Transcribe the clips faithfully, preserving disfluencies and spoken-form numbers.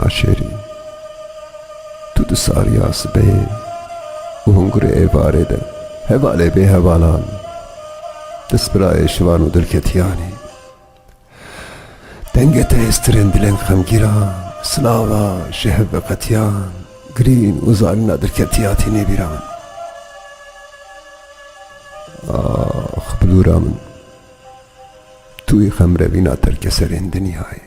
Şêrîn, tu di sariya sibê û hingurê êvarê de hevalê bê hevalan, destbirayê şivan û dilketiyan î. Dengê te hêstirên dilên xemgîran, silava ji hev veqetiyan, girîn û zarîna dilketiya tînê bîra min. Ax, bilûra min, tu yî xemrevîna terkeserên dinyayê.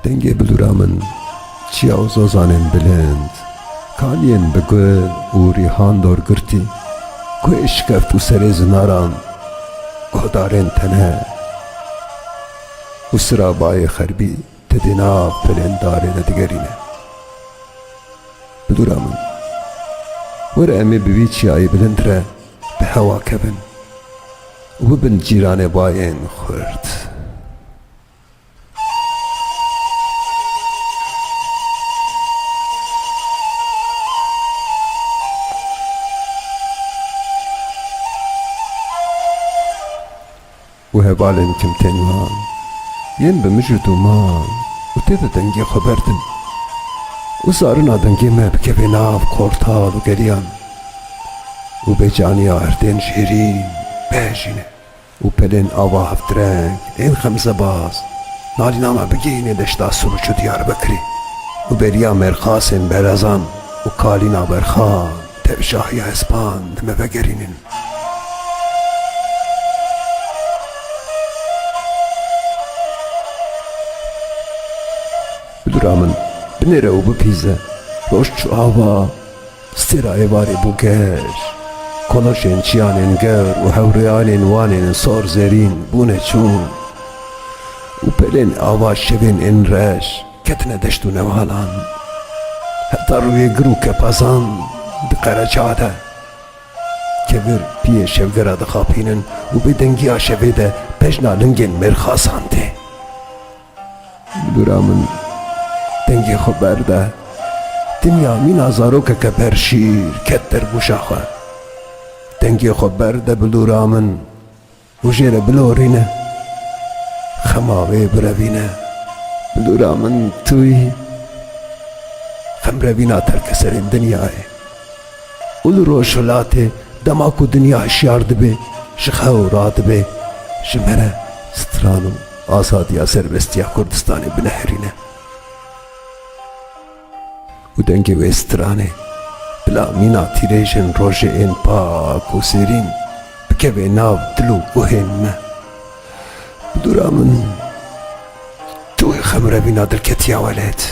Dengê bilûra min, çiya û zozanên bilind, kaniyên bi gul û rîhan dorgirtî, guhê şikeft û serê zinaran, guhdarên tene û sira bayê xerbî. Te dê nav pelên darê de digerîne. Bilûra min, were em ê bi vî çiyayê bilind re bi hewa kevin û bibin cîranê bayên xurt. Û hevalên kim tên wan yên bi mij û tu man û tê de dengê xwe berdin û zarina dengê me bikeve nav qortal û geriyan û bê caniya erdên jêrîn bihejîne û pelên ava hevdireng ên xemzebaz nalîna me bigihîne deşta Sûc û Diyarbekirê û beriya mêrxasên berezan û kalîna berxan tevşahiya hespan di me vegerînin. Bilûra min, binêre û bipîze. Roj çû ava, stêra êvarê bû geş. Koloşên çiyanên gewr û hewrêyanên wan ên sor zêrîn bûne çûn. Û pelên ava şevên ên reş ketine deşt û newalan. Heta rûyê gir û kepazan di qereça de. Kevir piyê şevgera dixapînin û bê dengiya şevê de bejna lingên mêrxasan tê. Bilûra min, dengê xwe berde. Dinya mîna zarokeke berşîr ket derbûşa xwe. Dengê xwe berde bilûra min û jê re bilorîne. Xema wê birevîne. Bilûra min, tu yî xemrevîna terkeserên dinyayê. Û li Rojhilatê dema ku dinya hişyar dibe, ji xew radibe, ji me re stran û azadiya serbestiya Kurdistanê binihêrîne. Û dengê wê stranê bila mîna tîrêjên rojê ên pak û zêrîn bikeve nav dil û guhên me. Bilûra min, tu yî xemrevîna dilketiya welêt.